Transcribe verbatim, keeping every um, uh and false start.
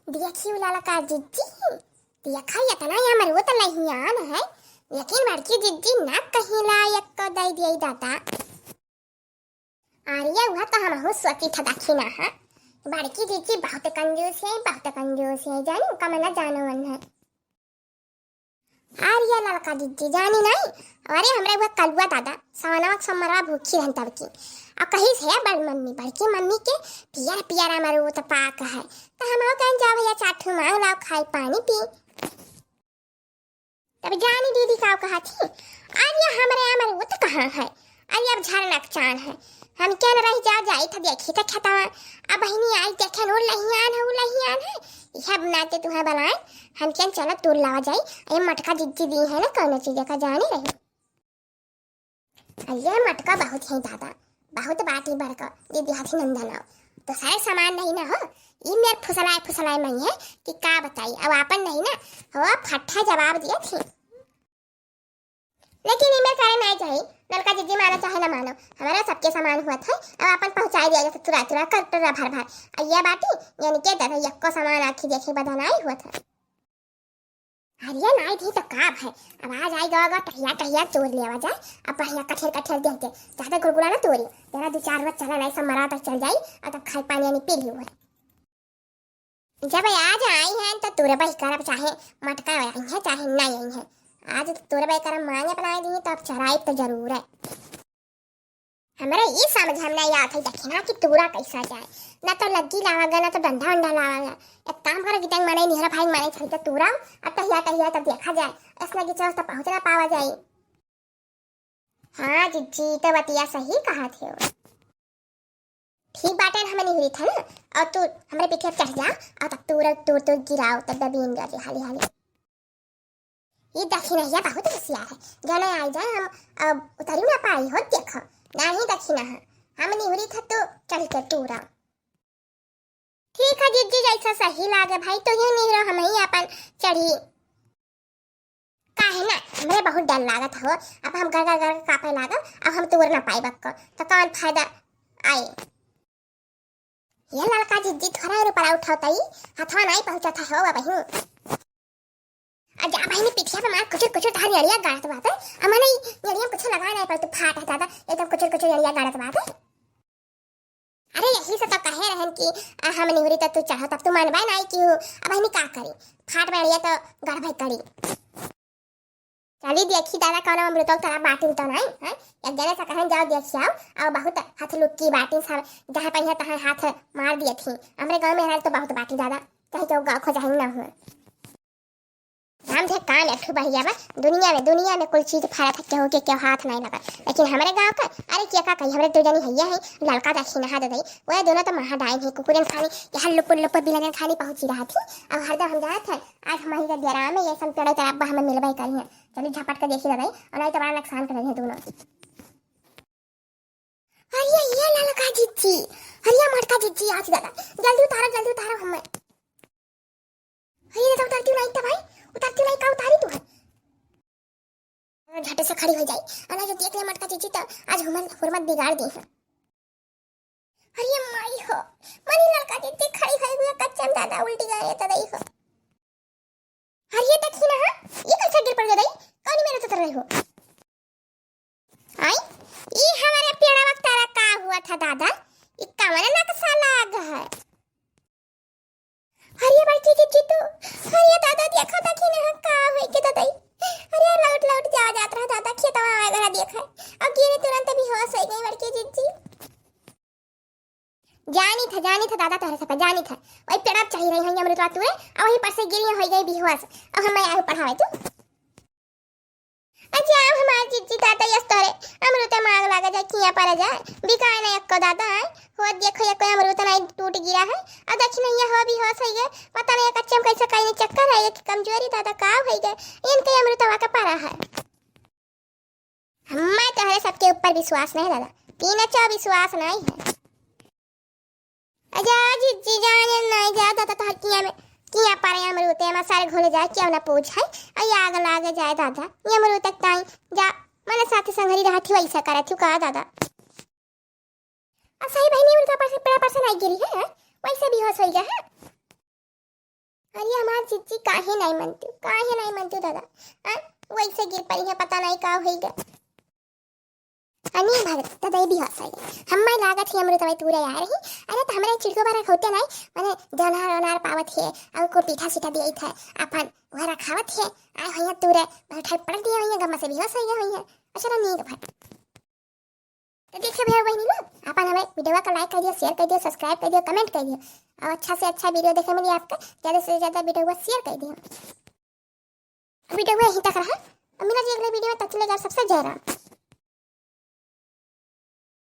देखी उ ललका जिज्जी, देखा एतना अमरूद लहियान है, लेकिन बड़की जिज्जी ना कहीं ला एक्को दइ दिए दादा। अरे उहा तो हमहू सोची था दखिना है, बड़की जिज्जी बहुत कंजूस है, बहुत कंजूस है, जानी उनका मना जानो मन है। अरे ललका जिज्जी जानी नहीं, अरे हमरे उहा कलुआ दादा सवनवा के सोमरवा भूखी रहन तब की। और कही से बड़ मम्मी, बड़की मम्मी के पियर पियर अमरूद पाक है, तो हम कहें जाओ भैया चार ठो मांग लाओ, खाई पानी पी। तब जानी दीदी का कहा थी, अरे हमरे अमरूद कहाँ है, अरे अब झरना के चान है, हम क्या न रह जा जाई था देखी था खेतवा। अब बहिनी आई देखे न उ लहियान है, उ लहियान है, यह बनाते तुम्हें बनाए, हम क्या चलो तोड़ लावा जाई। ये मटका जिज्जी दी है ना कौनो चीज का जानी रही। अरे मटका बहुत है दादा, बहुत बाटी बड़का दीदी हाथी नंदन आओ, तो सारे सामान नहीं ना हो, ई मेर फुसलाए फुसलाए मई है कि का बताई, अब आपन नहीं ना हो फट्ठा जवाब दिए थी। लेकिन इमे करे नाई चाही, ललका जिज्जी मानो चाहे ना मानो, हमारा सबके सामान हुआ था, अब अपन पहुँचाई दिया जाता तुरा तुरा कर टोरा भर भर। आ ये बाटी, यानी के दादा यक्को सामान आखी देखे बदा नाई हुआ था। अरे नाई थी तो का भाई, अब आ जाए गवा गवा टहिया टहिया तोड़ लेवा जाए, अब बढ़िया कठेर कठेर दे दे, ज्यादा गुलगुला ना तोड़ी, तेरा दो चार बार चला नाई सब मरा तक चल जाई, और तब खाई पानी यानी पी ली हुआ। जब आज आई हैं तो तुरबई करब, चाहे मटका आई हैं चाहे नहीं आई हैं। आज तुरबई करब, माने बनाए दी तो अब चराई तो जरूर है। हमरा ई समझ हम नहीं आत है दखिना कि तूरा कैसा जाए, ना तो लग्गी लावा गया ना तो डंडा उंडा लावा गया। एक काम करो कि तंग माने निहरा भाई माने चलते तूरा, अब टहिया टहिया तब देखा जाए, ऐसा कि चौस तो पहुँच ना पावा जाए। हाँ जिज्जी, तो बतिया सही कहा थे। ठीक बाटे, हम निहुरी था ना, और तू हमरे पीछे चढ़ जा, और तब तू रह, तू, तू गिराओ, तब दबीन जा जे हाली हाली। ये दखिनहिया बहुत होशियार है, जाने आई जाए हम, अब उतरी ना पाई हो, देखो, नहीं दखिना है, हम निहुरी था तू चढ़ के तू रह। ठीक है जिज्जी, जैसा सही लागे भाई, तू ही निहरो, हम ही अपन चढ़ी। काहे ना, हमरे बहुत डर लागत हो, अब हम गर गर गर कांपे लागब, अब हम तोड़ ना पाई बक्को, तो कौन फायदा आए। ये ललका जिज्जी थोड़ा और ऊपर उठाओ तई, हथवा नहीं पहुँचत है हो अब ही। आ जा बहिनी पिठिया पे मार कुचुर कुचुर तहार यड़िया गाड़त बाटे, अमने यड़िया कुछ लगा नहीं पर तू फाट है दादा, एकदम कुचुर कुचुर यड़िया गाड़त बाटे। अरे यही से तो कहे रहन कि आ, हम निहुरी तो तू चढ़ो, तब तू मानबे नहीं कि हूँ। अब बहिनी का करी, फाट बैठिया तो गड़बड़ करी। चली देखी दादा कौनो अमृतो तोरा बाटिन तो नहीं है, एक जने से कहन जाओ देखी आओ, और बहुत हथलुक्की बाटिन सब, जहाँ पहिया तहाँ हाथ मार दिए थी। हमरे गाँव में हराल तो बहुत बाटी दादा, चाहे केहू गाँव खोजहिन ना हुआ। हम थे काम एक ठो बढ़िया बा, दुनिया में, दुनिया में कुल चीज फरत है, केहू के केहू हाथ नहीं लगा, लेकिन हमरे गाँव का, अरे के का कही, हमरे दो जनी हैया है, ललका दखिनहा दे दई, वह दोनों तो महा डाइन है, कुकुरन खानी, यहाँ लुपुर लुपुर बिलनन खानी पहुँची रहा थी। अब हरदम हम जात है, आज हम वहीं के डेरा में ये सब पेड़े तरफ हमें मिलबे करी है। चली झपट के देखी दे दई, और नहीं तो बड़ा नुकसान कर रही है दोनों। अरे ये ललका जिज्जी, अरे ये मोटका जिज्जी, आज दादा, जल्दी उतारो, जल्दी उतारो हमें। अरे ये तो उतरती नहीं तो भाई, उतरती नहीं का उतारी तू है? झट से खड़ी हो जाई, अना जो देख ले मोटका जिज्जी तो आज हुमन हुरमत बिगाड़ दी है। अरे माई हो, मनी ललका जिज्जी खड़ी हो गई कच्चम दादा उल्टी गा रहे तो दई हो। अरे ये देखी ना, हाँ? ये कैसे गिर पड़ गया दई? कौन मेरे तो रही हो? आई, ई हमारे पेड़वा के तारा का हुआ था दादा? ई कवन नक्शा लाग है? अरे बड़की जिज्जी तू, अरे दादा देखा देखी ना का होई के दादा ई। अरे लौट लौट जा जात रहा दादा खेतवा आवे वाला देखा। अब गिरे तुरंत बेहोश हो गई बड़की जिज्जी। जानी था, जानी था दादा तोहरे सब, जानी था। वही पेड़ा पे चढ़ी रही होंगी अमरुदवा तूरे, और वहीं पर से गिरी हो गई बेहोश। अब हम आए पढ़ावे तू। अच्छा, अब हमार जिज्जी दादा यस तोहरे अमरुद मांग लागे जाए, किया पर जाए, बिकाए ना एको दादा है। हो देखो, एको अमरुद नहीं टूट गिरा है। और दक्षिणैया हो बेहोश हो गए, पता नहीं कच्चे में कैसे कहीं चक्कर है, ये कमजोरी दादा का हो गए, इनके अमरुदवा के परा है। हमें तोहरे सबके ऊपर विश्वास नहीं दादा, तीन अच्छा विश्वास नहीं है। अजा जिज्जी जाने नहीं जा दादा, तोहर किया में, किया पारे अमरूते में सर घुल जाए, क्यों ना पूछ है। अरे आग लागे जाए दादा, ये अमरूत तक ताई जा, मने साथी संगरी रहत ही वैसा करत ही का दादा। आ सही बहिनी, अमरूत पर से, पेड़ पर से नहीं गिरी है, वैसे बेहोश हो गया है। चिच्ची, काहे नाहीं मनतू, काहे नाहीं मनतू दादा? आ, वैसे गिर पड़ी है, पता नाहीं का होइगा। अनी भगत, दादा ये भी हंस गए। हम्मे लागत है अमृत भाई तूरे आ रही। अरे तो हमरे चिड़को बारा होते नाहीं, माने जनार अनार पावत है, और को पीठा सीठा दिए थे, अपन वह रखावत है। आए होइया तूरे, बैठा पटक दिए होइया, गम्मा से बेहोश हो गए होइया। अच्छा ना, नीक भाई। तो देखिए भैया बहनी लोग, अपन हमें वीडियो का like कर दियो, share कर दियो, subscribe कर दियो, comment कर दियो, और अच्छा से अच्छा वीडियो देखे मिली आपका, ज्यादा से ज्यादा वीडियो को share कर दियो। वीडियो यहीं तक रहा, और मिला जी अगले वीडियो में, तब तक के लिए सबसे जय राम।